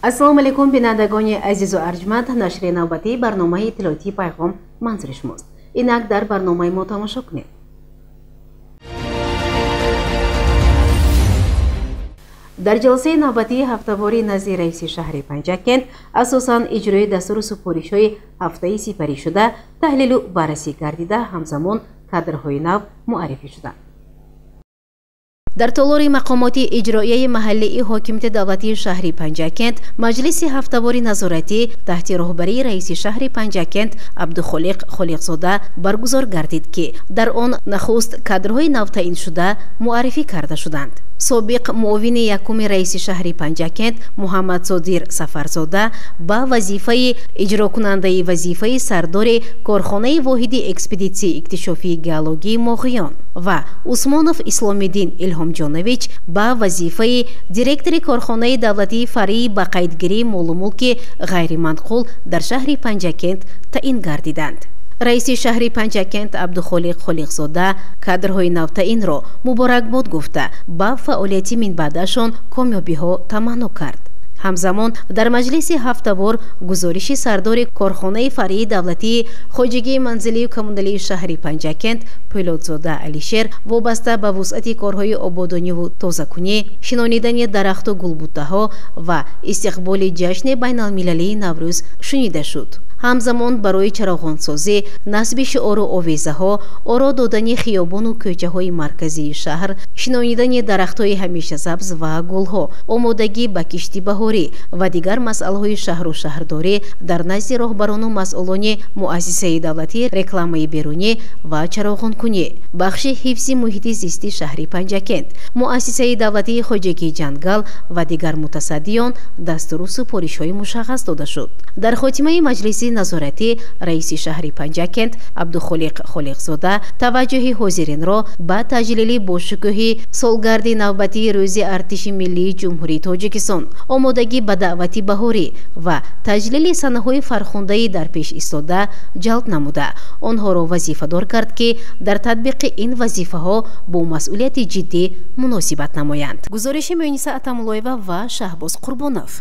Ассалому алайкум, бинандагони азизу арҷманд. Нашри навбатии барномаи иттилоотии «Пайғом» манзури шумост. Инак дар барномаи мо тамошо кунед. Дар ҷаласаи навбатии ҳафтаворӣ назди раиси шаҳри Панҷакент асосан иҷрои дастуру супоришҳои ҳафтаи сипаришуда таҳлилу баррасӣ гардида, ҳамзамон кадрҳои нав муаррифӣ шуданд. Дар толори мақомоти иҷроияи маҳаллии ҳокимияти давлатии шаҳри Панҷакент маҷлиси ҳафтавори назоратӣ таҳти роҳбарии раиси шаҳри Панҷакент Абдухолиқ Холиқзода баргузор гардид, ки дар он нахуст кадрҳои навтаъиншуда муаррифӣ карда шуданд. Собиқ муовини якуми раиси шаҳри Панҷакент Муҳаммадсодир Сафарзода ба вазифаи иҷрокунандаи вазифаи сардори корхонаи воҳиди экспедитсияи иктишофии геологии Моғиён ва Усмонов Исломиддин Илҳомҷонович ба вазифаи директори корхонаи давлатии фаръии ба қайдгирии молу мулки ғайриманқул дар шаҳри Панҷакент таъин гардиданд. Раиси шаҳри Панҷакент Абдухолиқ Холиқзода кадрҳои навтаъинро муборакбод гуфта, ба фаъолияти минбаъдашон комёбиҳо таманно кард. Ҳамзамон дар маҷлиси ҳафтавор гузориши сардори корхонаи фаръии давлатии хоҷагии манзилию коммуналии шаҳри Панҷакент Пӯлодзода Алишер вобаста ба вусъати корҳои ободониву тозакунӣ, шинонидани дарахту гулбуттаҳо ва истиқболи ҷашни байналмилалии Наврӯз шунида шуд. Ҳамзамон барои чароғонсозӣ, насби шиору овезаҳо, оро додани хиёбону кӯчаҳои марказии шаҳр, шинонидани дарахтҳои ҳамешасабз ва гулҳо, омодагӣ ба кишти баҳорӣ ва дигар масъалаҳои шаҳру шаҳрдорӣ дар назди роҳбарону масъулони муассисаи давлатии рекламаи берунӣ ва чароғонкунӣ, бахши ҳифзи муҳити зисти шаҳри Панҷакент, муассисаи давлатии хоҷагии ҷангал ва дигар мутасаддиён дастуру супоришҳои мушаххас дода шуд. Дар хотимаи маҷлиси назоратӣ раиси шаҳри Панҷакент Абдухолиқ Холиқзода таваҷҷӯҳи ҳозиринро ба таҷлили бошукӯҳи солгарди навбатии Рӯзи артиши миллии Ҷумҳурии Тоҷикистон, омодагӣ ба даъвати баҳорӣ ва таҷлили санаҳои фархундаи дар пеш истода ҷалб намуда, онҳоро вазифадор кард, ки дар татбиқи ин вазифаҳо бо масъулияти ҷиддӣ муносибат намоянд. Гузориши Муниса Атамуллоева ва Шаҳбоз Қурбонов.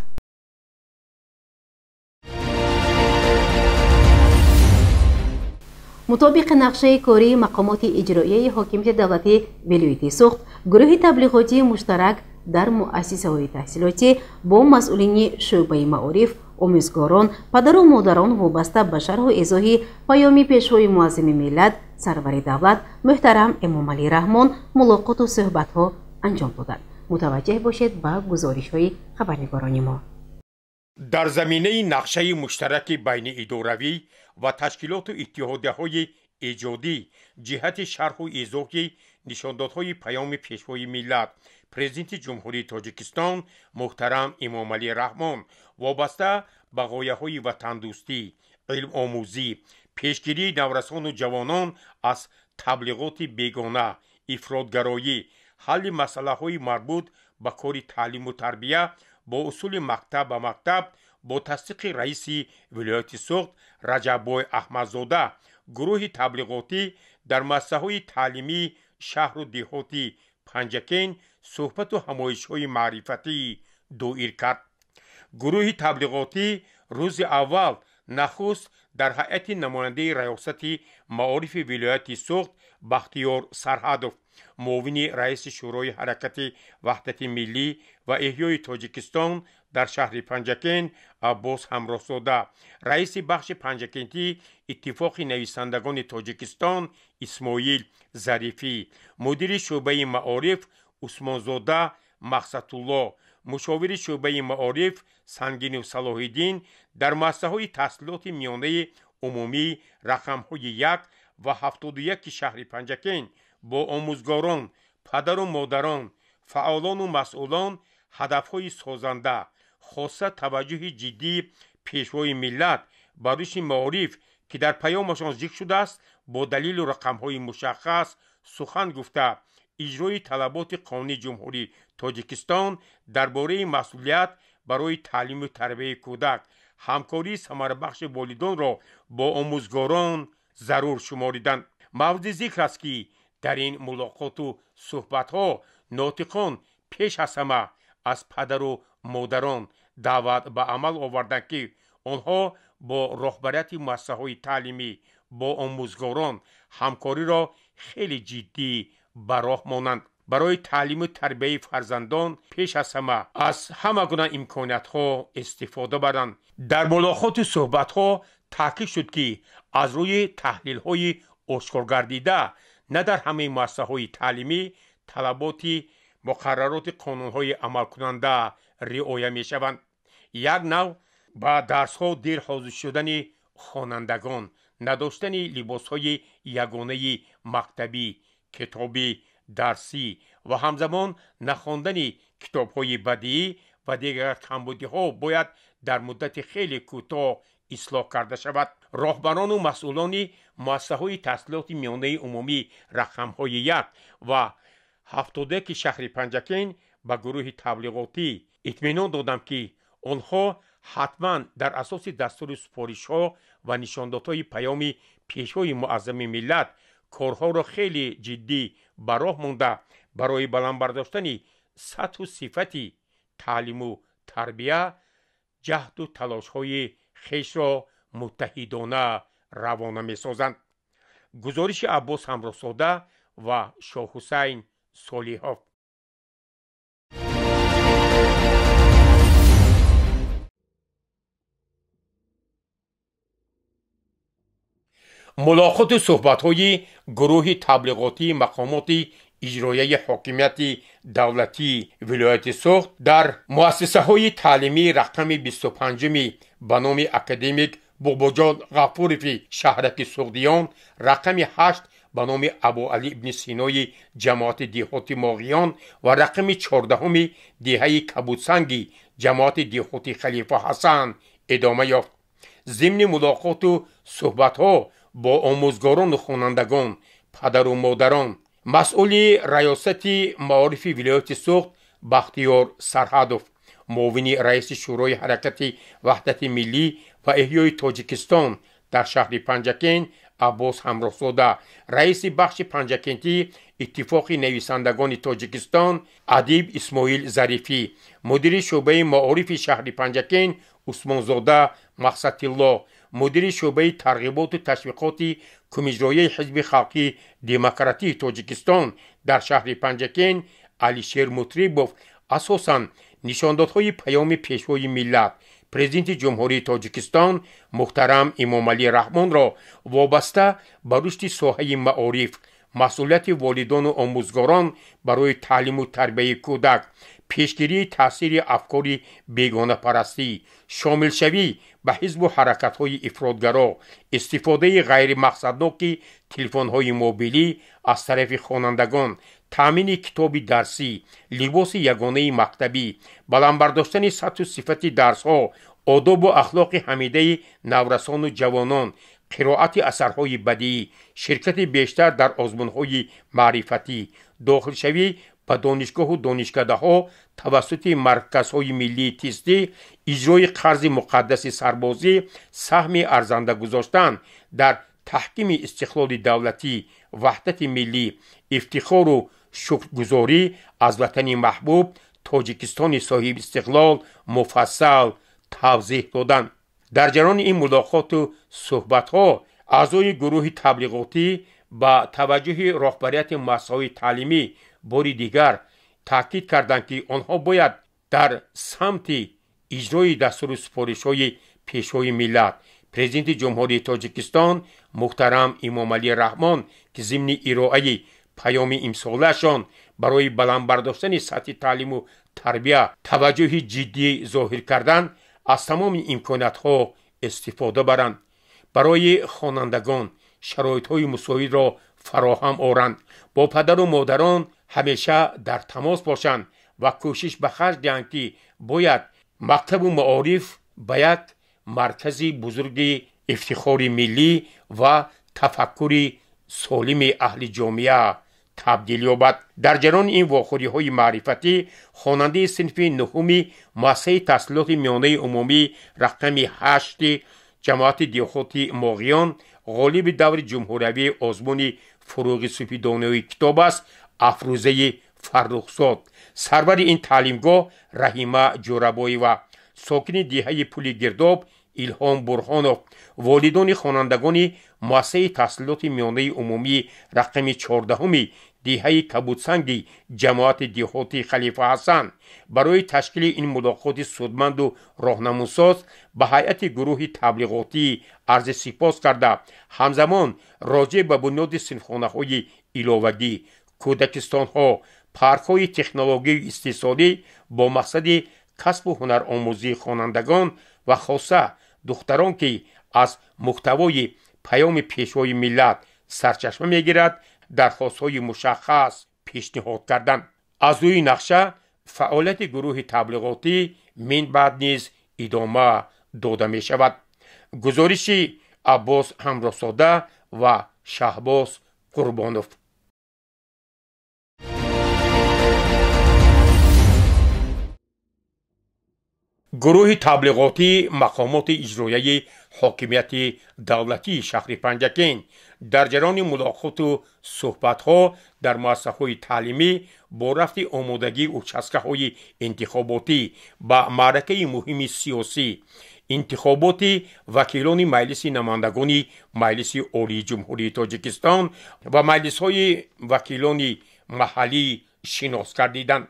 Мутобиқи нақшаи кории мақомоти иҷроияи ҳокимияти давлатии вилояти Суғд, гурӯҳи таблиғотии муштарак дар муассисаҳои таҳсилотӣ бо масъулини шӯъбаи маориф, омӯзгорон, падару модарон вобаста ба шарҳу эзоҳи паёми Пешвои муаззами миллат, сарвари давлат муҳтарам Эмомалӣ Раҳмон мулоқоту суҳбатҳо анҷом доданд. Мутаваҷҷеҳ бошед ба гузоришҳои хабарнигорони мо. Дар заминаи нақшаи муштараки байниидоравӣ ва ташкилоту иттиҳодияҳои эҷодӣ ҷиҳати шарҳу эзоҳи нишондодҳои паёми Пешвои миллат, Президенти Ҷумҳурии Тоҷикистон муҳтарам Эмомалӣ Раҳмон вобаста ба ғояҳои ватандӯстӣ, илмомӯзӣ, пешгирии наврасону ҷавонон аз таблиғоти бегона, ифротгароӣ, ҳалли масъалаҳои марбут ба кори таълиму тарбия бо усули мактаб ба мактаб бо тасдиқи раиси вилояти Суғд Раҷаббой Аҳмадзода гурӯҳи таблиғотӣ дар муассисаҳои таълимии шаҳру деҳоти Панҷакент суҳбату ҳамоишҳои маърифатӣ доир кард. Гурӯҳи таблиғотӣ рӯзи аввал нахуст дар ҳайати намояндаи раёсати маорифи вилояти Суғд Бахтиёр Сарҳадов, муовини раиси Шӯрои ҳаракати ваҳдати миллӣ ва эҳёи Тоҷикистон дар шаҳри Панҷакент Аббос Ҳамроҳзода, раиси бахши панҷакентӣ Иттифоқи нависандагони Тоҷикистон Исмоил Зарифӣ, мудири шӯъбаи маориф Усмонзода Мақсадулло, мушовири шӯъбаи маориф Сангинов Салоҳиддин дар муассисаҳои таҳсилоти миёнаи умумӣ рақамҳои 1 ва 71 шаҳри Панҷакент бо омӯзгорон, падару модарон, фаъолону масъулон ҳадафҳои созанда, хоса таваҷҷӯҳи ҷиддии Пешвои миллат ба рушди маориф, ки дар паёмашон зикр шудааст, бо далелу рақамҳои мушаххас сухан гуфта, иҷрои талаботи Қонуни Ҷумҳурии Тоҷикистон дар бораи масъулият барои таълиму тарбияи кӯдак, ҳамкории самарабахши волидонро бо омӯзгорон зарур шумориданд. Мавриди зикр аст, ки дар ин мулоқоту суҳбатҳо нотиқон пеш аз ҳама аз падару модарон даъват ба амал оварданд, ки онҳо бо роҳбарияти муассисаҳои таълимӣ, бо омӯзгорон ҳамкориро хеле ҷиддӣ ба роҳ монанд. Барои таълиму тарбияи фарзандон пеш аз ҳама аз ҳама гуна имкониятҳо истифода баранд. Дар мулоқоту суҳбатҳо таъкид шуд, ки аз рӯи таҳлилҳои ошкоргардида на дар ҳамаи муассисаҳои таълимӣ талаботи муқаррароти қонунҳои амалкунанда риоя мешаванд. Як нав ба дарсҳо дер ҳозир шудани хонандагон, надоштани либосҳои ягонаи мактабӣ, китоби дарсӣ ва ҳамзамон нахондани китобҳои бадиӣ ва дигар камбудиҳо бояд дар муддати хеле кӯтоҳ ислоҳ карда шавад. Роҳбарону масъулони муассисаҳои таҳсилоти миёнаи умумӣ рақамҳои 1 ва 71 шаҳри Панҷакент ба гурӯҳи таблиғотӣ итминон додам, ки онҳо ҳатман дар асоси дастуру супоришҳо ва нишондодҳои паёми Пешвои муаззами миллат корҳоро хеле ҷиддӣ ба роҳ монда, барои баланд бардоштани сатҳу сифати таълиму тарбия ҷаҳду талошҳои хешро муттаҳидона равона месозанд. Гузориши Аббос Ҳамроҳзода ва Шоҳҳусайн Солиҳов. Мулоқоту суҳбатҳои гурӯҳи таблиғотии мақомоти иҷроияи ҳокимияти давлатии вилояти Суғд дар муассисаҳои таълимии рақами 25 ба номи академик Бобоҷон Ғафурови шаҳраки Суғдиён, рақами 8 ба номи Абуалӣ ибни Синои ҷамоати деҳоти Моғиён ва рақами 14 деҳаи Кабудсанги ҷамоати деҳоти Халифа Ҳасан идома ёфт. Зимни мулоқоту суҳбатҳо бо омӯзгорону хонандагон, падару модарон, масъули раёсати маорифи вилояти Суғд Бахтиёр Сарҳадов, муовини раиси Шӯрои ҳаракати ваҳдати миллӣ ва эҳёи Тоҷикистон дар шаҳри Панҷакент Аббос Ҳамроҳзода, раиси бахши Панҷакентӣ Иттифоқи нависандагони Тоҷикистон Адиб Исмоил Зарифӣ, мудири шӯъбаи маорифи шаҳри Панҷакент Усмонзода Мақсадтилло, мудири шӯъбаи тарғиботу ташвиқоти кумиҷроияи ҳизби халқии демократии Тоҷикистон дар шаҳри Панҷакент Алишер Мутрибов асосан нишондодҳои паёми Пешвои миллат, Президенти Ҷумҳурии Тоҷикистон муҳтарам Эмомалӣ Раҳмонро вобаста ба рушди соҳаи маориф, масъулияти волидону омӯзгорон барои таълиму тарбияи кӯдак, пешгирии таъсири афкори бегонапарастӣ, шомилшавӣ ба ҳизбу ҳаракатҳои ифротгаро, истифодаи ғайримақсадноки телефонҳои мобилӣ аз тарафи хонандагон, таъмини китоби дарсӣ, либоси ягонаи мактабӣ, баланд бардоштани сатҳу сифати дарсҳо, одобу ахлоқи ҳамидаи наврасону ҷавонон, қироати асарҳои бадиӣ, ширкати бештар дар озмунҳои маърифатӣ, дохилшавӣ ба донишгоҳу донишкадаҳо тавассути марказҳои миллии тестӣ, иҷрои қарзи муқаддаси сарбозӣ, саҳми арзанда гузоштан дар таҳкими истиқлоли давлатӣ, ваҳдати миллӣ, ифтихору шукргузорӣ аз ватани маҳбуб Тоҷикистони соҳибистиқлол муфассал тавзеҳ доданд. Дар ҷараёни ин мулоқоту суҳбатҳо аъзои гурӯҳи таблиғотӣ ба таваҷҷӯҳи роҳбарияти муассисаҳои таълимӣ бори дигар таъкид карданд, ки онҳо бояд дар самти иҷрои дастуру супоришҳои Пешвои миллат, Президенти Ҷумҳурии Тоҷикистон муҳтарам Эмомалӣ Раҳмон, ки зимни ироаи паёми имсолаашон барои баланд бардоштани сатҳи таълиму тарбия таваҷҷӯҳи ҷиддӣ зоҳир кардан, аз тамоми имкониятҳо истифода баранд, барои хонандагон шароитҳои мусоидро фароҳам оранд, бо падару модарон ҳамеша дар тамос бошанд ва кӯшиш ба харҷ диҳанд, ки бояд мактабу маориф ба як маркази бузурги ифтихори миллӣ ва тафаккури солими аҳли ҷомеа табдил ёбад. Дар ҷараёни ин вохӯриҳои маърифатӣ хонандаи синфи 9 муассисаи таҳсилоти миёнаи умумӣ рақами 8 ҷамоати деҳоти Моғиён ғолиби даври ҷумҳуриявии озмуни фуруғи суфидонаи китоб аст Афрӯзаи Фаррухзод, сарвари ин таълимгоҳ Раҳима Ҷӯрабоева, Сокини деҳаи Пули Гирдоб Илҳом Бурҳонов, волидони хонандагони муассисаи таҳсилоти миёнаи умумии рақами 14-уми деҳаи Кабудсанги ҷамоати деҳоти Халифа Ҳасан барои ташкили ин мулоқоти судманду роҳнамунсоз ба ҳайати гурӯҳи таблиғотӣ арзи сипос карда, ҳамзамон роҷеъ ба бунёди синфхонаҳои иловагӣ, кӯдакистонҳо, паркҳои технологию истеҳсолӣ бо мақсади касбу ҳунаромӯзии хонандагон ва хоса духтарон, ки аз муҳтавои паёми Пешвои миллат сарчашма мегирад, дархостҳои мушаххас пешниҳод карданд. Аз рӯи нақша фаъолияти гурӯҳи таблиғотӣ минбаъд низ идома дода мешавад. Гузориши Аббос Ҳамроҳзода ва Шаҳбоз Қурбонов. Гурӯҳи таблиғотии мақомоти иҷроияи ҳокимияти давлатии шаҳри Панҷакент дар ҷараёни мулоқоту суҳбатҳо дар муассисаҳои таълимӣ бо рафти омодагии участкаҳои интихоботӣ ба маъракаи муҳими сиёсӣ, интихоботи вакилони Маҷлиси намояндагони Маҷлиси Олии Ҷумҳурии Тоҷикистон ва маҷлисҳои вакилони маҳаллӣ шинос гардиданд.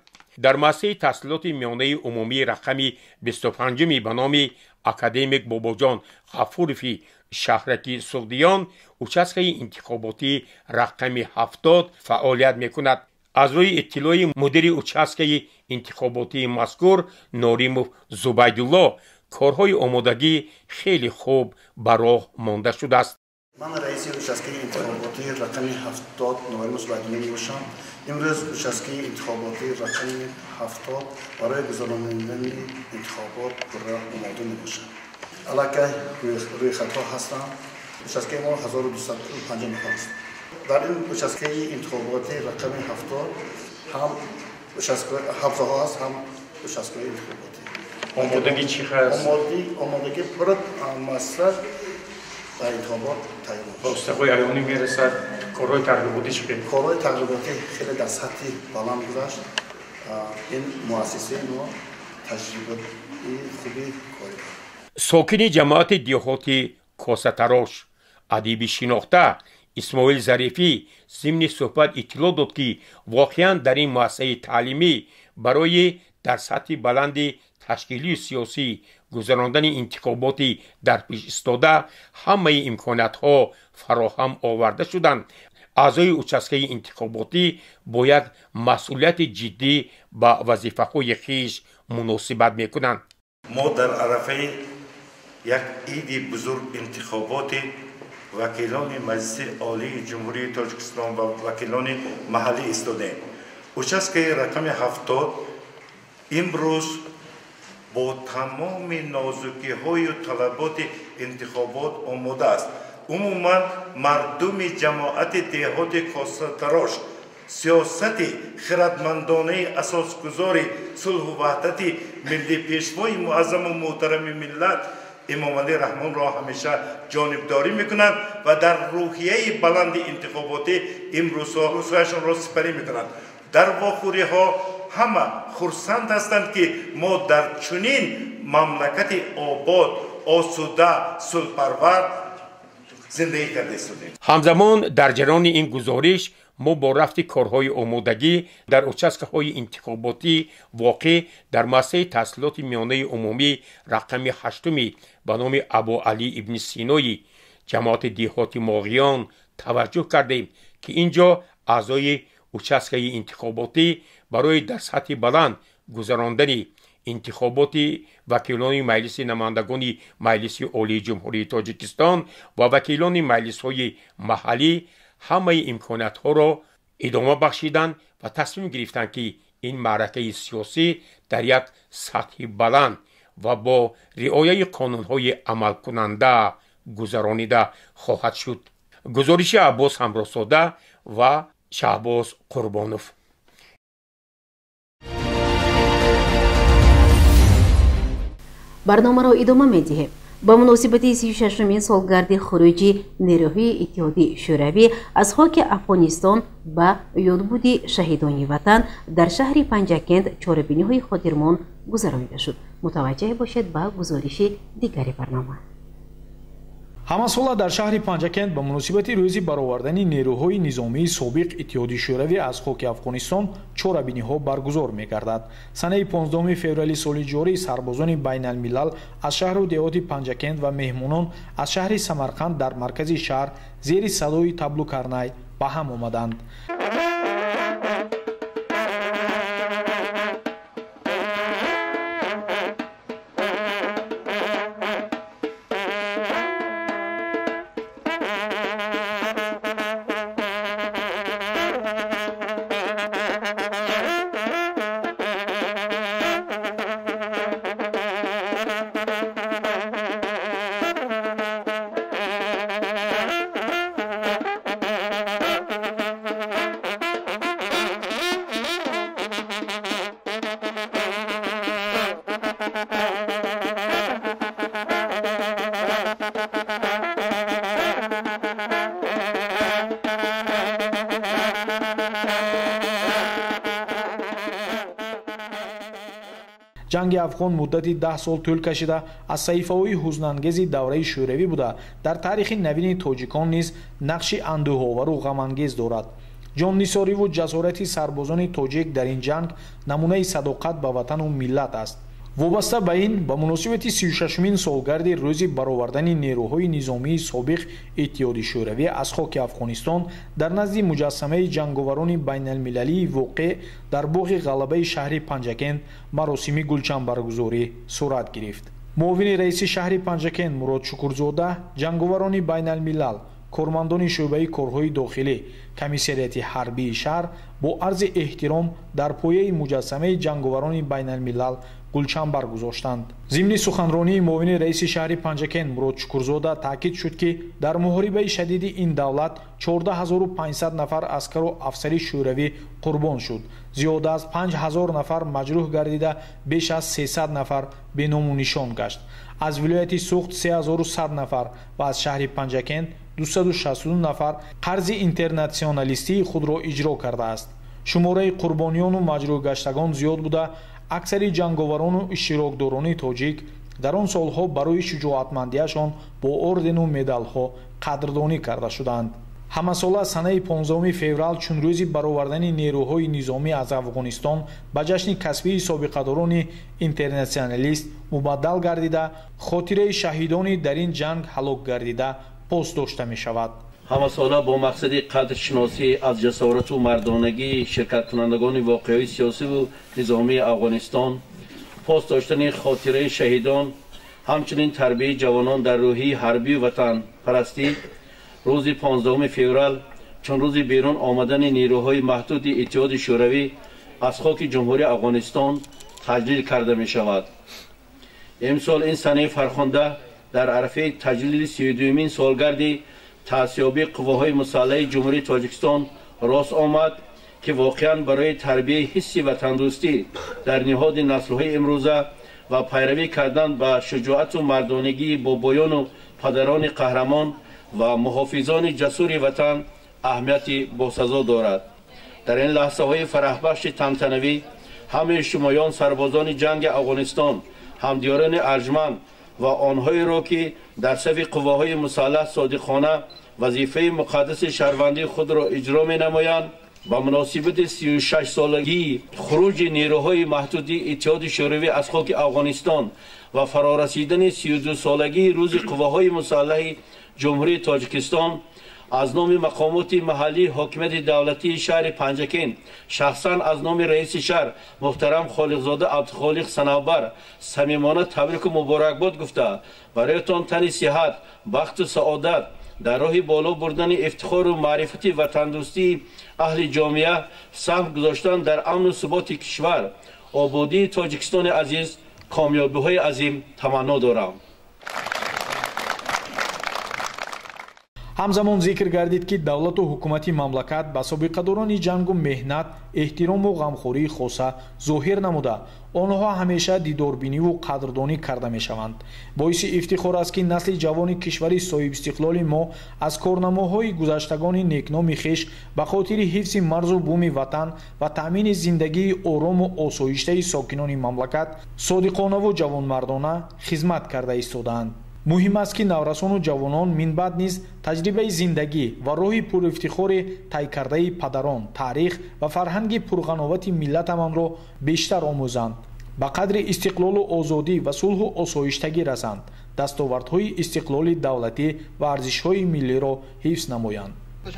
Дар муассисаи таҳсилоти миёнаи умумии рақами 25-уми ба номи академик Бобоҷон Ғафурови шаҳраки Суғдиён участкаи интихоботӣ рақами 70 фаъолият мекунад. Аз рӯи иттилои мудири участкаи интихоботии мазкур Норимов Зубайдулло, корҳои омодагӣ хеле хуб ба роҳ монда шудааст. Ман раиси участкаи интихоботии рақами 70 Норимов Зубайдулло мебошам. Имрӯз участкаи интихоботии рақами 70 барои гузаронидани интихобот пурра омода мебошад. Аллакай рӯйхатҳо ҳастанд. Участкаи мо 1250 нафар аст. Дар ин участкаи интихоботии рақами 70 ҳам ҳавзаҳо ҳаст, ҳам участкаи интихоботӣ. Омодагӣ чӣ ҳаст? Омодагӣ пурра муассиса дар интихобот тайёр. Ба устаҳои аёнӣ мерасад. Корҳои тарғиботӣ чӣ хел? Корҳои тарғиботӣ хеле дар сатҳи баланд гузашт. Ин муассисаи мо таҷрибаи хуби корӣ дорад. Сокини ҷамоати деҳоти Косатарош, адиби шинохта Исмоил Зарифӣ зимни суҳбат иттилоъ дод, ки воқеан дар ин муассисаи таълимӣ барои дар сатҳи баланди ташкилию сиёсӣ гузарондани интихоботи дар пеш истода ҳамаи имкониятҳо фароҳам оварда шуданд. Аъзои участкаи интихоботӣ бо як масъулияти ҷиддӣ ба вазифаҳои хиш муносибат мекунанд. Мо дар арафаи як иди бузург, интихоботи вакилони Маҷлиси Олии Ҷумҳурии Тоҷикистон ва вакилони маҳаллӣ истодаем. Участкаи рақами 70 имрӯз бо тамоми нозукиҳою талаботи интихобот омода аст. Умуман мардуми ҷамоати деҳоти Косатарош сиёсати хиратмандонаи асосгузори сулҳу ваҳдати миллӣ, пешвои муаззаму муҳтарами миллат Эмомалӣ Раҳмонро ҳамеша ҷонибдорӣ мекунанд ва дар рӯҳияи баланди интихоботӣ имрӯзҳо рӯзҳояшонро сипарӣ мекунанд. Дар вохӯриҳо ҳама хурсанд ҳастанд, ки мо дар чунин мамлакати обод, осуда, сулҳпарвар зиндагӣ карда истодем. Ҳамзамон дар ҷараёни ин гузориш мо бо рафти корҳои омодагӣ дар участкаҳои интихоботӣ воқеъ дар муассисаи таҳсилоти миёнаи умумӣ рақами 8-уми ба номи Абуалӣ ибни Синои ҷамоати деҳоти Моғиён таваҷҷӯҳ кардем, ки ин ҷо аъзои участкаи интихоботӣ барои дар сатҳи баланд гузарондани интихоботи вакилони Маҷлиси намояндагони Маҷлиси Олии Ҷумҳурии Тоҷикистон ва вакилони маҷлисҳои маҳаллӣ ҳамаи имкониятҳоро идома бахшиданд ва тасмим гирифтанд, ки ин маъракаи сиёсӣ дар як сатҳи баланд ва бо риояи қонунҳои амалкунанда гузаронида хоҳад шуд. Гузориши Аббос Ҳамроҳзода ва Шаҳбоз Қурбонов. Барномаро идома медиҳем. Ба муносибати 36-умин солгарди хуруҷи нерӯҳои Иттиҳоди Шӯравӣ аз хоки Афғонистон ба ёдбуди шаҳидони ватан дар шаҳри Панҷакент чорабиниҳои хотирмон гузаронида шуд. Мутаваҷҷеҳ бошед ба гузориши дигари барнома. Ҳамасола дар шаҳри Панҷакент ба муносибати рӯзи баровардани нерӯҳои низомии собиқ Иттиҳоди Шӯравӣ аз хоки Афғонистон чорабиниҳо баргузор мегардад. Санаи 15 феврали соли ҷорӣ сарбозони байналмилал аз шаҳру деҳоти Панҷакент ва меҳмонон аз шаҳри Самарқанд дар маркази шаҳр зери садои таблу карнай ба ҳам омаданд. Ҷанги Афғон муддати 10 сол тӯл кашида аз саҳифаҳои ҳузнангези давраи шӯравӣ буда, дар таърихи навини тоҷикон низ нақши андӯҳовару ғамангез дорад. Ҷоннисориву ҷасорати сарбозони тоҷик дар ин ҷанг намунаи садоқат ба ватану миллат аст. Вобаста ба ин, ба муносибати 36-умин солгарди рӯзи баровардани нерӯҳои низомии собиқ Иттиҳоди Шӯравӣ аз хоки Афғонистон дар назди муҷассамаи ҷанговарони байналмилалии воқеъ дар боғи ғалабаи шаҳри Панҷакент маросими гулчанбаргузорӣ сурат гирифт. Муовини раиси шаҳри Панҷакент Мурод Шукурзода, ҷанговарони байналмилал, кормандони шӯъбаи корҳои дохилӣ, комиссариати ҳарбии шаҳр бо арзи эҳтиром дар пояи муҷассамаи ҷанговарони байналмилал гулчанбар гузоштанд. Зимни суханронии муовини раиси шаҳри Панҷакент Мурод Шукурзода таъкид шуд, ки дар муҳорибаи шадиди ин давлат 14500 нафар аскару афсари шӯравӣ қурбон шуд, зиёда аз 5000 нафар маҷрӯҳ гардида, беш аз 300 нафар беному нишон гашт. Аз вилояти Суғд 3100 нафар ва аз шаҳри Панҷакент 262 нафар қарзи интернатсионалистии худро иҷро кардааст. Шумораи қурбониёну маҷрӯҳгаштагон зиёд буда, аксари ҷанговарону иштирокдорони тоҷик дар он солҳо барои шуҷоатмандиашон бо ордену медалҳо қадрдонӣ карда шуданд. Ҳамасола санаи 15 феврал чун рӯзи баровардани нерӯҳои низомӣ аз Афғонистон ба ҷашни касбии собиқадорони интернатсионалист мубаддал гардида, хотираи шаҳидони дар ин ҷанг ҳалок гардида пос дошта мешавад. Ҳамасола бо мақсади қадршиносӣ аз ҷасорату мардонагии ширкаткунандагони воқеаҳои сиёсиву низомии Афғонистон, пос доштани хотираи шаҳидон, ҳамчунин тарбияи ҷавонон дар рӯҳии ҳарбию ватанпарастӣ, рӯзи 15 феврал чун рӯзи берун омадани нерӯҳои маҳдуди Иттиҳоди Шӯравӣ аз хоки Ҷумҳурии Афғонистон таҷлил карда мешавад. Имсол ин санаи фархунда дар арафаи таҷлили 32-умин солгарди таъсисёбии қувваҳои мусаллаҳи Ҷумҳурии Тоҷикистон рост омад, ки воқеан барои тарбияи ҳисси ватандӯстӣ дар ниҳоди наслҳои имрӯза ва пайравӣ кардан ба шуҷоату мардонагии бобоёну падарони қаҳрамон ва муҳофизони ҷасури ватан аҳамияти босазо дорад. Дар ин лаҳзаҳои фараҳбахши тантанавӣ ҳамаи шумоён сарбозони ҷанги Афғонистон, ҳамдиёрони арҷманд ва онҳоеро, ки дар сафи қувваҳои мусаллаҳ содиқона вазифаи муқаддаси шаҳрвандии худро иҷро менамоянд, ба муносибати 36-солагии хуруҷи нерӯҳои маҳдуди Иттиҳоди Шӯравӣ аз хоки Афғонистон ва фарорасидани 32-солагии рӯзи қувваҳои мусаллаҳи Ҷумҳурии Тоҷикистон аз номи мақомоти маҳаллии ҳокимияти давлатии шаҳри Панҷакент, шахсан аз номи раиси шаҳр муҳтарам Холиқзода Абдухолиқ Санавбар самимона табрику муборакбод гуфта, бароятон тани сиҳат, бахту саодат дар роҳи боло бурдани ифтихору маърифати ватандӯстии аҳли ҷомеа, саҳм гузоштан дар амну суботи кишвар, ободии Тоҷикистони азиз, комёбиҳои азим таманно дорам. Ҳамзамон зикр гардид, ки давлату ҳукумати мамлакат ба собиқадорони ҷангу меҳнат эҳтирому ғамхории хоса зоҳир намуда, онҳо ҳамеша дидорбиниву қадрдонӣ карда мешаванд. Боиси ифтихор аст, ки насли ҷавони кишвари соҳибистиқлоли мо аз корнамоҳои гузаштагони некноми хеш ба хотири ҳифзи марзу буми ватан ва таъмини зиндагии орому осоиштаи сокинони мамлакат содиқонаву ҷавонмардона хизмат карда истодаанд. Муҳим аст, ки наврасону ҷавонон минбаъд низ таҷрибаи зиндагӣ ва роҳи пурэфтихори тай кардаи падарон, таърих ва фарҳанги пурғановати миллатамонро бештар омӯзанд, ба қадри истиқлолу озодӣ ва сулҳу осоиштагӣ расанд, дастовардҳои истиқлоли давлатӣ ва арзишҳои миллиро ҳифз намоянд.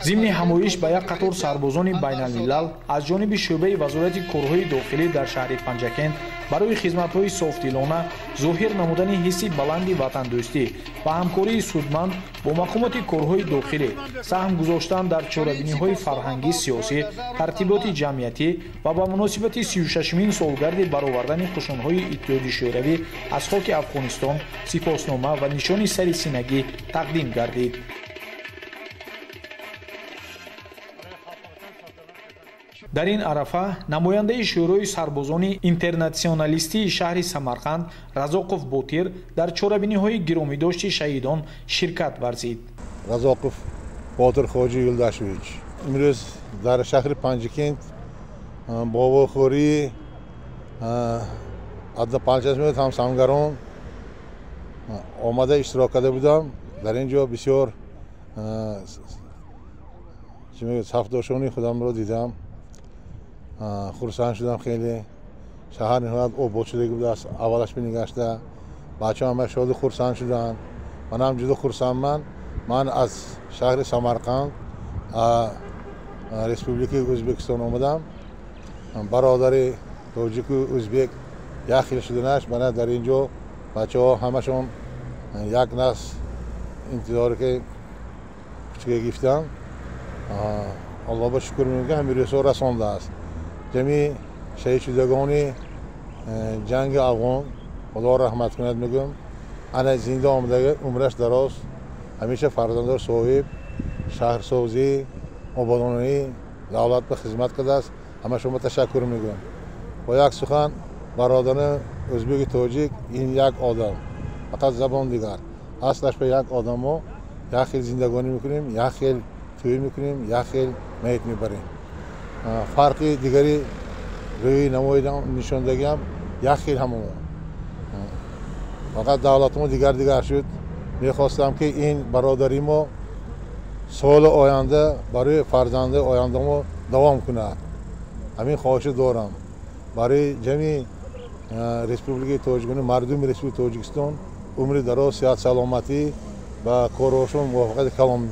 Зимни ҳамоиш ба як қатор сарбозони байналмилал аз ҷониби шӯъбаи Вазорати корҳои дохилӣ дар шаҳри Панҷакент барои хизматҳои софдилона, зоҳир намудани ҳисси баланди ватандӯстӣ ва ҳамкории судманд бо мақомоти корҳои дохилӣ, саҳм гузоштан дар чорабиниҳои фарҳангӣ, сиёсӣ, тартиботи ҷамъиятӣ ва ба муносибати 36-мин солгарди баровардани қушунҳои Иттиҳоди Шӯравӣ аз хоки Афғонистон сипоснома ва нишони сари синагӣ тақдим гардид. Дар ин арафа намояндаи Шӯрои сарбозони интернатсионалистии шаҳри Самарқанд Разоқов Ботир дар чорабиниҳои гиромидошти шаҳидон ширкат варзид. Разоқов Ботир Хоҷи Юлдашевич имрӯз дар шаҳри Панҷакент бо вохӯрии однопанҷасмет ҳамсангарон омада иштирок карда будам. Дар ин ҷо бисёр сафдошони худамро дидам, хурсанд шудам. Хеле шаҳар ниҳоят обод шудагӣ будааст. Аввалаш бинигашта бачаҳо ҳама шоду хурсанд шуданд. Манам ҷудо хурсандман. Ман аз шаҳри Самарқанд, Республикаи Ӯзбекистон омадам. Бародари тоҷику ӯзбек як хел шуданаш мана дар ин ҷо бачаҳо ҳамашон як насл интизоре ки кучка гирифтанд. Аллоҳ ба шукр мегӯям, ки ҳамин рӯзҳо расондааст. Ҷамъи шаҳидшудагони ҷанги Афғон Худо раҳмат кунад мегӯям. Ана зинда омадага, умраш дароз, ҳамеша фарзанддор, соҳиб шаҳрсозӣ, ободонӣ давлат ба хизмат кардааст. Ҳама шумо ташаккур мегӯям. Бо як сухан, бародари ӯзбеки тоҷик ин як одам, фақат забон дигар. Аслаш ба як одамо як хел зиндагонӣ мекунем, як хел тӯй мекунем, як хел маит мебарем. Фарқи дигари рӯи намои нишондагиам як хел ҳамамо. Фақат давлатмо дигар дигар шуд. Мехостам, ки ин бародари мо соли оянда барои фарзанди ояндамо давом кунад. Ҳамин хоҳишу дорам барои ҷамъи Республикаи Тоҷикистон, мардуми Республикаи Тоҷикистон умри дароз, сиҳат, саломатӣ ва корҳошон муваффақияти калон.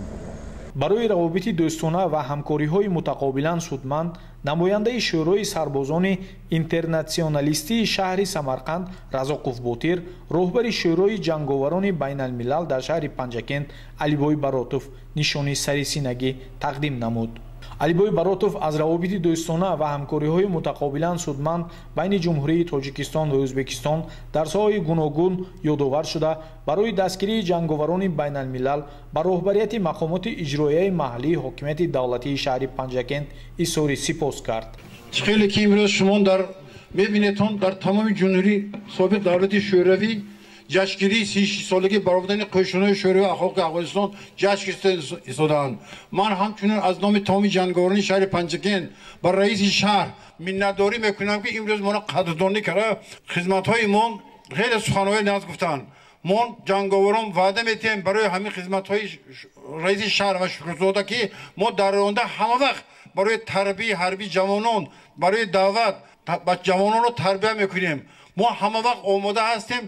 Барои равобити дӯстона ва ҳамкориҳои мутақобилан судманд намояндаи Шӯрои сарбозони интернатсионалистии шаҳри Самарқанд Разоқов Ботир, роҳбари Шӯрои ҷанговарони байналмилал дар шаҳри Панҷакент Алибой Баротов нишони сари синагӣ тақдим намуд. Алибой Баротов аз равобити дӯстона ва ҳамкориҳои мутақобилан судманд байни Ҷумҳурии Тоҷикистон ва Ӯзбекистон дар соҳаҳои гуногун ёдовар шуда, барои дастгирии ҷанговарони байналмилал ба роҳбарияти мақомоти иҷроияи маҳаллии ҳокимияти давлатии шаҳри Панҷакент изҳори сипос кард. Хеле ки имрӯз шумо дар мебинедтон, дар тамоми ҷумҳурии собиқ давлати Шӯравӣ ҷашнгирии 36-солагии баровардани қӯшунҳои Шӯравӣ аз хоки Афғонистон ҷашн гирифта истодаанд. Ман ҳамчунин аз номи тамоми ҷанговарони шаҳри Панҷакент ба раиси шаҳр миннатдорӣ мекунам, ки имрӯз моро қадрдонӣ карда, хизматҳои мо хеле суханҳои нағз гуфтанд. Мо ҷанговарон ваъда метиҳем барои ҳамин хизматҳои раиси шаҳр ва Шукрзода, ки мо дар оянда ҳама вақт барои тарбияи ҳарбии ҷавонон, барои даъват ба ҷавононро тарбия мекунем. Мо ҳама вақт омода ҳастем,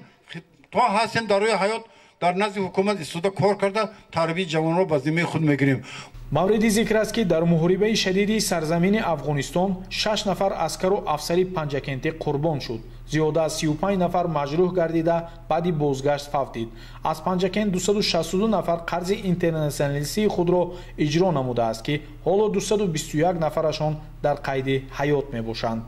то ҳастем дар рӯи ҳаёт дар назди ҳукумат истода кор карда, тарбияи ҷавононро ба зиммаи худ мегирем. Мавриди зикр аст, ки дар муҳорибаи шадиди сарзамини Афғонистон 6 нафар аскару афсари панҷакентӣ қурбон шуд. Зиёда аз 35 нафар маҷрӯҳ гардида, баъди бозгашт фавтид. Аз Панҷакент 262 нафар қарзи интернатсионалистии худро иҷро намудааст, ки ҳоло 221 нафарашон дар қайди ҳаёт мебошанд.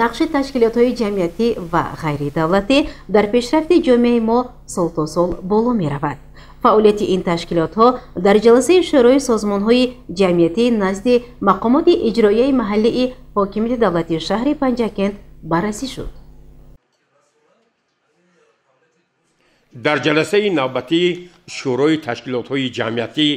Нақши ташкилотҳои ҷамъиятӣ ва ғайридавлатӣ дар пешрафти ҷомеаи мо сол то сол боло меравад. Фаъолияти ин ташкилотҳо дар ҷаласаи Шӯрои созмонҳои ҷамъиятӣ назди мақомоти иҷроияи маҳаллии ҳокимияти давлатии шаҳри Панҷакент баррасӣ шуд. Дар ҷаласаи навбатии Шӯрои ташкилотҳои ҷамъиятӣ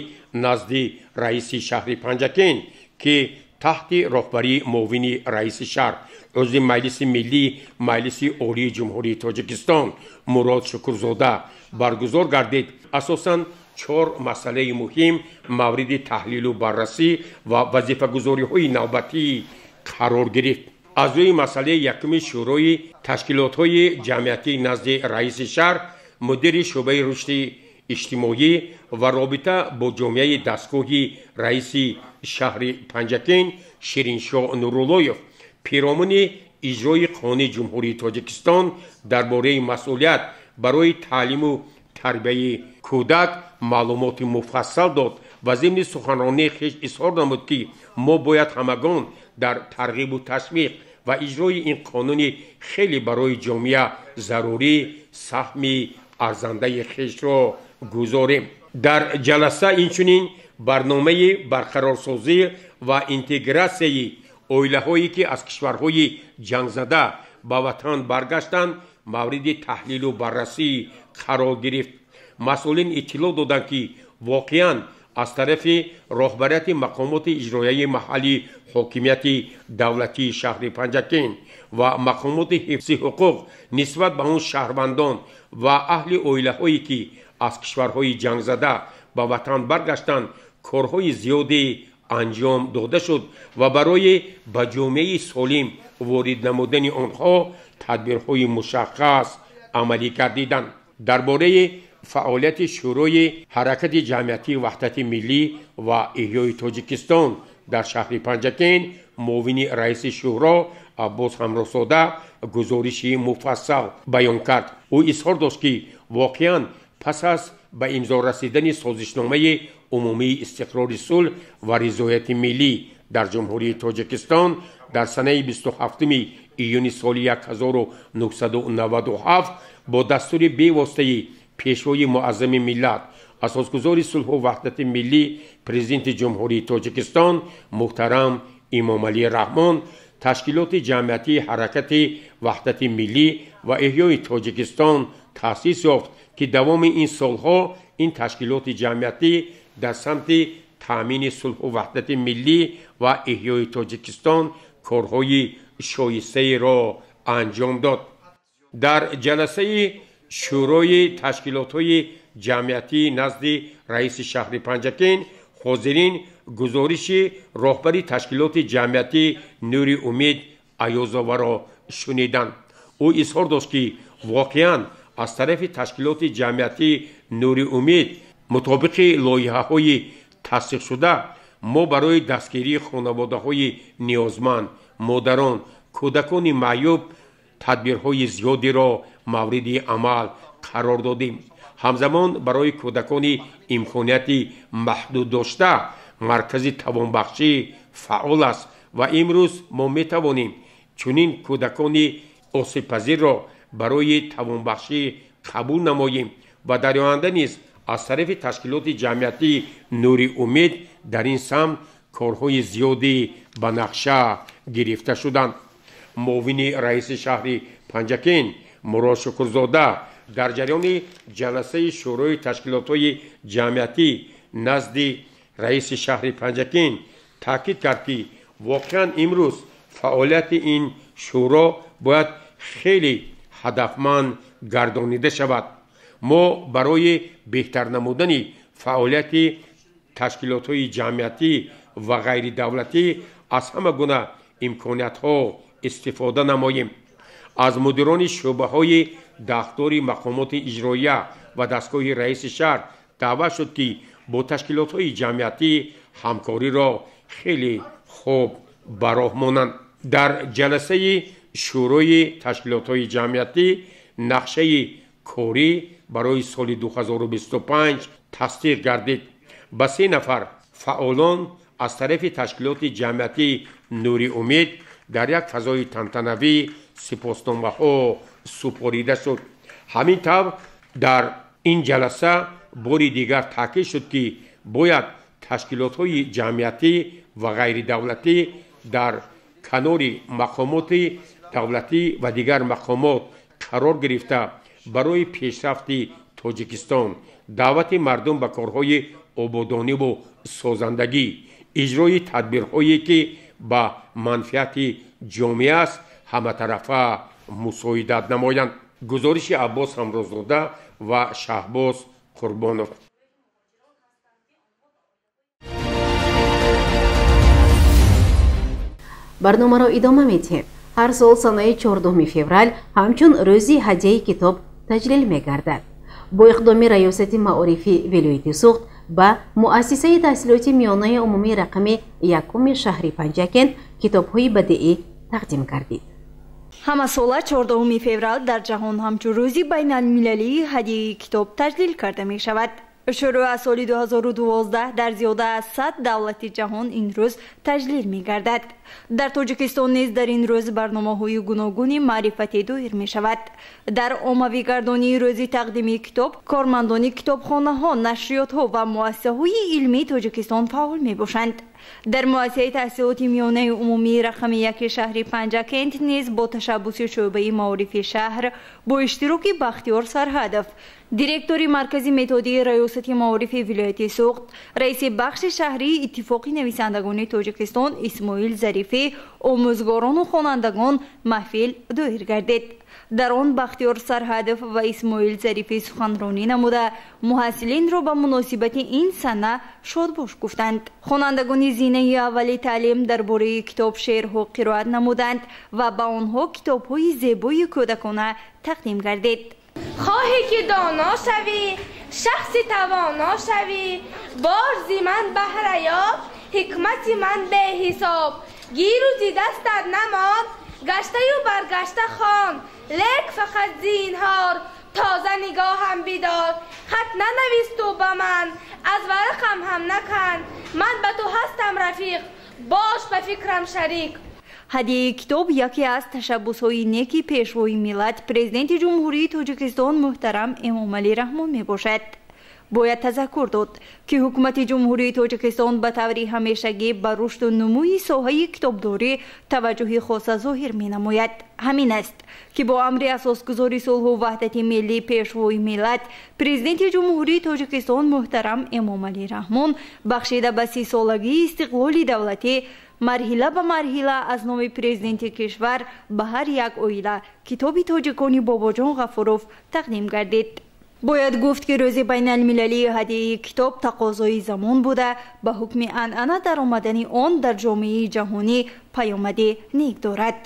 назди раиси шаҳри Панҷакент, ки таҳти роҳбарии муовини раиси шаҳр, узви Маҷлиси Миллӣ Маҷлиси Олии Ҷумҳурии Тоҷикистон Мурод Шукурзода баргузор гардид, асосан чор масъалаи муҳим мавриди таҳлилу баррасӣ ва вазифагузориҳои навбатӣ қарор гирифт. Аз рӯи масъалаи якуми Шӯрои ташкилотҳои ҷамъиятӣ назди раиси шаҳр, мудири шӯъбаи рушди иҷтимоӣ ва робита бо ҷомеаи дастгоҳи раиси шаҳри Панҷакент Шириншоҳ Нуруллоев пиромуни иҷрои Қонуни Ҷумҳурии Тоҷикистон дар бораи масъулият барои таълиму тарбияи кӯдак маълумоти муфассал дод ва зимни суханронии хеш изҳор намуд, ки мо бояд ҳамагон дар тарғибу ташвиқ ва иҷрои ин қонуни хеле барои ҷомеа зарурӣ саҳми арзандаи хешро гузорем. Дар ҷаласа инчунин барномаи барқарорсозӣ ва интегратсияи оилаҳое, ки аз кишварҳои ҷангзада ба ватан баргаштанд, мавриди таҳлилу баррасӣ қарор гирифт. Масъулин иттилоъ доданд, ки воқеан аз тарафи роҳбарияти мақомоти иҷроияи маҳаллии ҳокимияти давлатии шаҳри Панҷакент ва мақомоти ҳифзи ҳуқуқ нисбат ба он шаҳрвандон ва аҳли оилаҳое, ки аз кишварҳои ҷангзада ба ватан баргаштанд, корҳои зиёде анҷом дода шуд ва барои ба ҷомеаи солим ворид намудани онҳо тадбирҳои мушаххас амалӣ гардиданд. Дар бораи фаъолияти Шӯрои ҳаракати ҷамъиятии ваҳдати миллӣ ва эҳёи Тоҷикистон дар шаҳри Панҷакент муовини раиси шӯро Аббос Ҳамроҳзода гузориши муфассал баён кард. Ӯ изҳор дошт, ки воқеан пас аз ба имзо расидани созишномаи умумии истиқрори сулҳ ва ризояти миллӣ дар Ҷумҳурии Тоҷикистон дар санаи 27 июни соли 1997 бо дастури бевоситаи Пешвои муаззами миллат, асосгузори сулҳу ваҳдати миллӣ, Президенти Ҷумҳурии Тоҷикистон муҳтарам Эмомалӣ Раҳмон, ташкилоти ҷамъиятии ҳаракати ваҳдати миллӣ ва эҳёи Тоҷикистон таъсис ёфт, ки давоми ин солҳо ин ташкилоти ҷамъиятӣ дар самти таъмини сулҳу ваҳдати миллӣ ва эҳёи Тоҷикистон корҳои шоистаеро анҷом дод. Дар ҷаласаи Шӯрои ташкилотҳои ҷамъиятӣ назди раиси шаҳри Панҷакент ҳозирин гузориши роҳбари ташкилоти ҷамъиятӣ Нури Умид Аёзоваро шуниданд. Ӯ изҳор дошт, ки воқеан аз тарафи ташкилоти ҷамъиятӣ Нури Умид мутобиқи лоиҳаҳои тасдиқшуда мо барои дастгирии хонаводаҳои ниёзманд, модарон, кӯдакони маъюб тадбирҳои зиёдеро мавриди амал қарор додем. Ҳамзамон барои кӯдакони имконияти маҳдуд дошта маркази тавонбахшӣ фаъол аст ва имрӯз мо метавонем чунин кӯдакони осебпазирро барои тавонбахшӣ қабул намоем ва дар оянда низ аз тарафи ташкилоти ҷамъиятии Нури Умид дар ин самт корҳои зиёде ба нақша гирифта шуданд. Муовини раиси шаҳри Панҷакент Мурод Шукурзода дар ҷараёни ҷаласаи Шӯрои ташкилотҳои ҷамъиятӣ назди раиси шаҳри Панҷакент таъкид кард, ки воқеан имрӯз фаъолияти ин шӯро бояд хеле ҳадафманд гардонида шавад. Мо барои беҳтар намудани фаъолияти ташкилотҳои ҷамъиятӣ ва ғайридавлатӣ аз ҳама гуна имкониятҳо истифода намоем. Аз мудирони шӯъбаҳои дахтори мақомоти иҷроия ва дастгоҳи раиси шаҳр даъват шуд, ки бо ташкилотҳои ҷамъиятӣ ҳамкориро хеле хуб ба роҳ монанд. Дар ҷаласаи Шӯрои ташкилотҳои ҷамъиятӣ нақшаи корӣ барои соли 2025 тасдиқ гардид. Ба 3 нафар фаъолон аз тарафи ташкилоти ҷамъиятии Нури Умид Дар як фазои тантанавӣ сипосномаҳо супорида шуд. Ҳамин тавр дар ин ҷаласа бори дигар таъкид шуд, ки бояд ташкилотҳои ҷамъиятӣ ва ғайридавлатӣ дар канори мақомоти давлатӣ ва дигар мақомот қарор гирифта барои пешрафти Тоҷикистон, даъвати мардум ба корҳои ободониву созандагӣ, иҷрои тадбирҳое ки ба манфиати ҷомеа аст, ҳаматарафа мусоидат намоянд. Гузориши Аббос Ҳамрозода ва Шаҳбоз Қурбонов. Барномаро идома медиҳем. Ҳар сол санаи 14 феврал ҳамчун рӯзи ҳадияи китоб таҷлил мегардад. Бо иқдоми Раёсати маорифи вилояти Суғд ба муассисаи таҳсилоти миёнаи умумии рақами 1 шаҳри Панҷакент китобҳои бадеӣ тақдим гардид. Ҳамасола 14 феврал дар ҷаҳон ҳамчун рӯзи байналмилалии ҳадияи китоб таҷлил карда мешавад. Шурӯъ аз соли 2012 дар зиёда аз 100 давлати ҷаҳон ин рӯз таҷлил мегардад. Дар Тоҷикистон низ дар ин рӯз барномаҳои гуногуни маърифатӣ доир мешавад. Дар оммавигардонии рӯзи тақдими китоб кормандони китобхонаҳо, нашриётҳо ва муассисаҳои илмии Тоҷикистон фаъол мебошанд. Дар муассисаи таҳсилоти миёнаи умумии рақами 1 шаҳри Панҷакент низ бо ташаббуси шӯъбаи маорифи шаҳр бо иштироки Бахтиёр Сарҳадов, директори Маркази методии Раёсати маорифи вилояти Суғд, раиси бахши шаҳрии Иттифоқи нависандагони Тоҷикистон Исмоил Зарифӣ, омӯзгорону хонандагон маҳфил доир гардид. Дар он Бахтиёр Сарҳадов ва Исмоил Зарифӣ суханронӣ намуда муҳассилинро ба муносибати ин сана шодбош гуфтанд. Хонандагони зинаи аввали таълим дар бораи китоб шеърҳо қироат намуданд ва ба онҳо китобҳои зебои кӯдакона тақдим гардид. Хоҳӣ ки доно шавӣ, шахси тавоно шавӣ, бор зи ман баҳра ёб, ҳикмати ман беҳисоб. Гиру зи дастат намон, гаштаю баргашта хон, лек фақат зинҳор, тоза нигоҳам бидор. Хат нанависту ба ман, аз варақам ҳам накан, ман ба ту ҳастам рафиқ, бош ба фикрам шарик. Ҳадияи китоб яке аз ташаббусҳои неки Пешвои миллат, Президенти Ҷумҳурии Тоҷикистон муҳтарам Эмомалӣ Раҳмон мебошад. Бояд тазаккур дод, ки ҳукумати Ҷумҳурии Тоҷикистон ба таври ҳамешагӣ ба рушду нумӯи соҳаи китобдорӣ таваҷҷӯҳи хоса зоҳир менамояд. Ҳамин аст, ки бо амри асосгузори сулҳу ваҳдати миллӣ, Пешвои миллат, Президенти Ҷумҳурии Тоҷикистон муҳтарам Эмомалӣ Раҳмон бахшида ба 30-солагии истиқлоли давлатӣ марҳила ба марҳила аз номи президенти кишвар ба ҳар як оила китоби тоҷикони Бобоҷон Ғафуров тақдим гардид. Бояд гуфт, ки рӯзи байналмилалии ҳадияи китоб тақозои замон буда, ба ҳукми анъана даромадани он дар ҷомеаи ҷаҳонӣ паёмади нек дорад.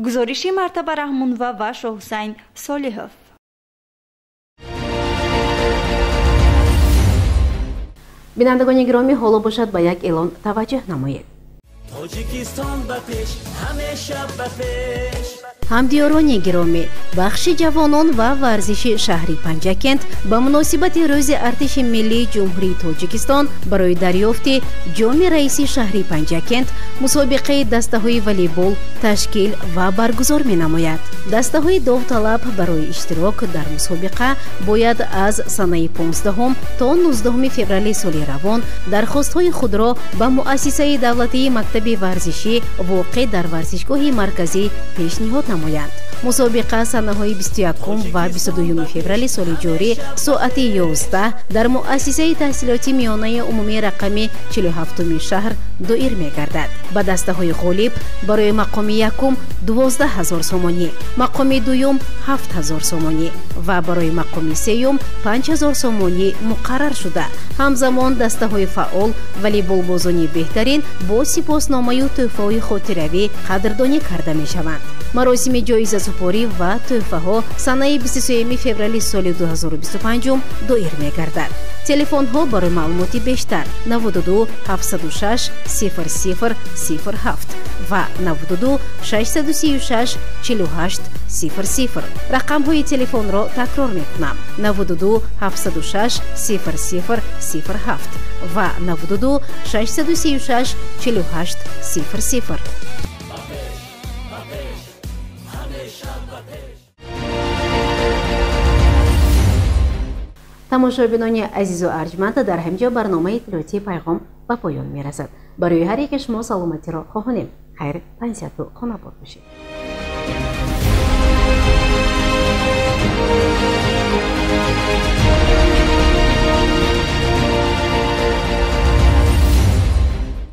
Гузориши Мартаба Раҳмонова ва Шоҳҳусайн Солиҳов. Бинандагони гиромӣ, ҳоло бошад ба як эълон таваҷҷӯҳ намоед. Тоҷикистон ба пеш, ҳамеша ба пеш. Ҳамдиёрони гиромӣ, бахши ҷавонон ва варзиши шаҳри Панҷакент ба муносибати рӯзи артиши миллии Ҷумҳурии Тоҷикистон барои дарёфти ҷоми раиси шаҳри Панҷакент мусобиқаи дастаҳои волейбол ташкил ва баргузор менамояд. Дастаҳои довталаб барои иштирок дар мусобиқа бояд аз санаи 15 то 19 феврали соли равон дархостҳои худро ба муассисаи давлатии мактаби варзишӣ воқеъ дар варзишгоҳи марказӣ пешниҳод намоянд. Мусобиқа санаҳои 21 ва 22 феврали соли ҷорӣ соати 11 дар муассисаи таҳсилоти миёнаи умумии рақами 47 шаҳр доир мегардад. Ба дастаҳои ғолиб барои мақоми якум 12 000 сомонӣ, мақоми дуюм 7 000 сомонӣ ва барои мақоми сеюм 5 000 сомонӣ муқаррар шуда, ҳамзамон дастаҳои фаъол волейболбозони беҳтарин бо сипосномаю тӯҳфаҳои хотиравӣ қадрдонӣ карда мешаванд. Маросими ҷоизасупорӣ ва тӯҳфаҳо санаи 23 феврали соли 2025 доир мегардад. Телефонҳо барои маълумоти бештар 92 706 00 07 ва 92 636 48 00. Рақамҳои телефонро такрор мекунам: 92 706 00 07 ва 92 636 48 00. Тамошобинони азизу арҷманд, дар ҳамин ҷо барномаи иттилоотии Пайғом ба поён мерасад. Барои ҳар яке шумо саломатиро хоҳонем. Хайр, тансиҳату хонабод бошед.